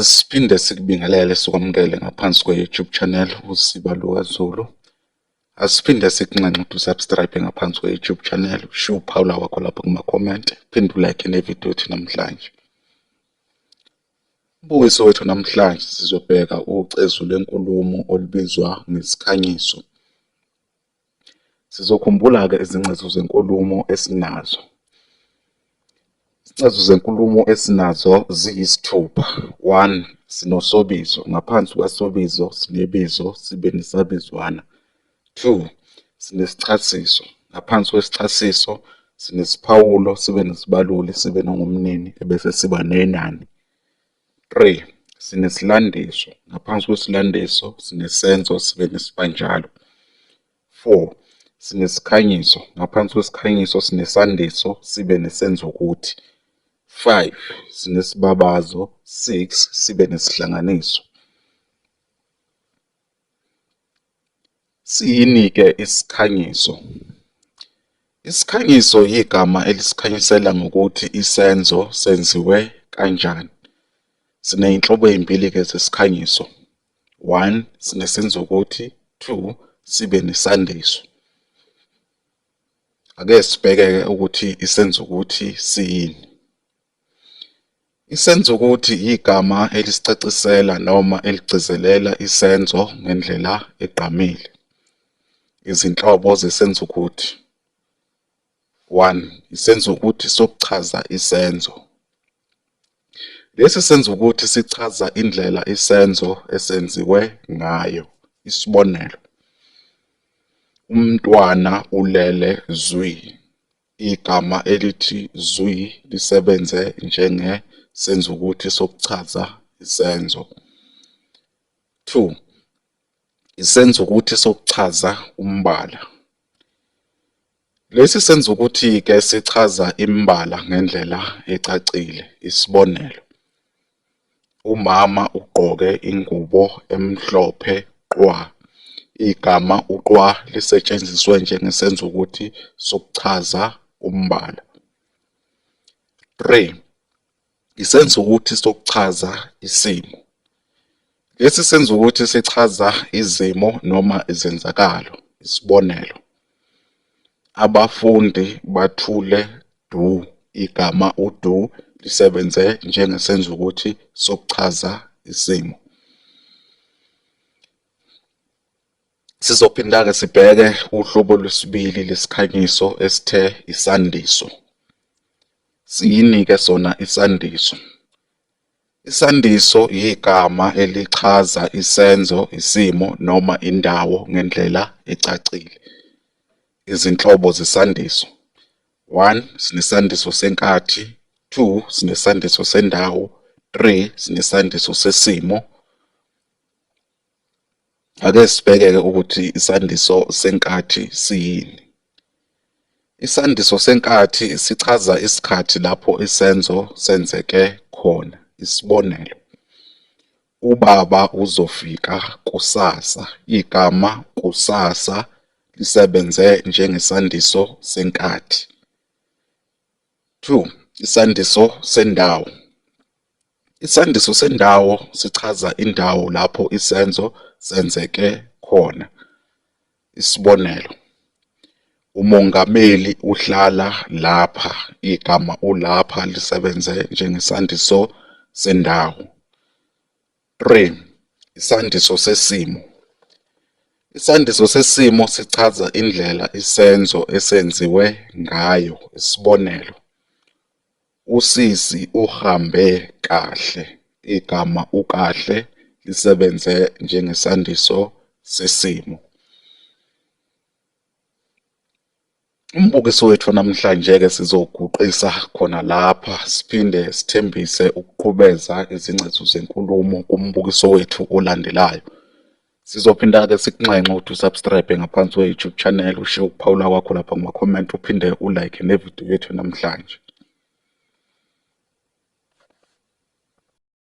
Asiphinde sikubingelele sikwamukele ngaphansi kwe-YouTube channel Usiba LukaZulu. Asiphinde sikunxenxe ukuthi usubscribe ngaphansi kwe-YouTube channel, ushiye uphawula kwakho lapho kuma-comment, uphinde ulike nevidiyo yethu namhlanje. Umbukiso wethu namhlanje sizobheka ucezu lwenkulumo olubizwa ngesikhanyiso. Sizokhumbula-ke izingcezu zenkulumo esinazo. Izincezu zenkulumo esinazo ziyisithupha. One, sinosobizo. Ngaphansi kwasobizo sinebizo sibe nesabizwana. Two, sinesichasiso. Ngaphansi kwesichasiso sinesiphawulo sibe nesibaluli sibe nongumnini ebese siba nenani. 3 sinesilandiso. Ngaphansi kwesilandiso sinesenzo sibe nesibanjalo. 4 sinesikhanyiso. Ngaphansi kwesikhanyiso sinesandiso sibe nesenzukuthi. 5 sinesibabazo. 6 sibe nesihlanganiso. Siyini-ke isikhanyiso? Isikhanyiso yigama elisikhanyisela ngokuthi isenzo senziwe kanjani. Siney'nhlobo ey'mbili-ke zesikhanyiso. One, sinesenzukuthi, two, sibe nesandiso. Ake sibheke-ke ukuthi isenzukuthi siyini. Isenzukuthi igama elisicacisela noma eligcizelela isenzo ngendlela egqamile. Izinhlobo zesenzukuthi. 1. Isenzukuthi sokuchaza isenzo. Lesi senzukuthi sichaza indlela isenzo esenziwe ngayo. Isibonelo, umntwana ulele zwi. Igama elithi zwi lisebenze njengesenzukuthi sokuchaza isenzo. 2. Isenzukuthi sokuchaza umbala. Lesi senzukuthi-ke sichaza imibala ngendlela ecacile. Isibonelo, umama ugqoke ingubo emhlophe qwa. Igama uqwa lisetshenziswe njengesenzukuthi sokuchaza umbala. 3. Isenzukuthi sokuchaza isimo. Lesi senzukuthi sichaza izimo noma izenzakalo. Isibonelo, abafundi bathule du. Igama udu lisebenze njengesenzukuthi sokuchaza isimo. Sizophinda-ke sibheke uhlobo lwesibili lesikhanyiso esithe isandiso. Siyini-ke sona isandiso? Isandiso yigama elichaza isenzo, isimo noma indawo ngendlela ecacile. Izinhlobo zesandiso. 1 sinesandiso senkathi, 2 sinesandiso sendawo, 3 sinesandiso sesimo. Ake sibheke-ke ukuthi isandiso senkathi siyini. Isandiso senkathi sichaza isikhathi lapho isenzo senzeke khona. Isibonelo, ubaba uzofika kusasa. Igama kusasa lisebenze njengesandiso senkathi. 2 isandiso sendawo. Isandiso sendawo sichaza indawo lapho isenzo senzeke khona. Isibonelo, umongameli uhlala lapha. Igama ulapha lisebenze njengesandiso sendawo. 3. Isandiso sesimo. Isandiso sesimo sichaza indlela isenzo esenziwe ngayo. Isibonelo, usisi uhambe kahle. Igama ukahle lisebenze njengesandiso sesimo. Umbukiso wethu namhlanje-ke sizoguqisa khona lapha siphinde sithembise ukuqhubeza izingcezu zenkulumo kumbukiso wethu olandelayo. Sizophinda-ke sikunxenxe ukuthi usubscribe ngaphansi kwe-YouTube channel, ushiye ukuphawula kwakho lapha kuma-comment, uphinde ulike nevidiyo yethu namhlanje.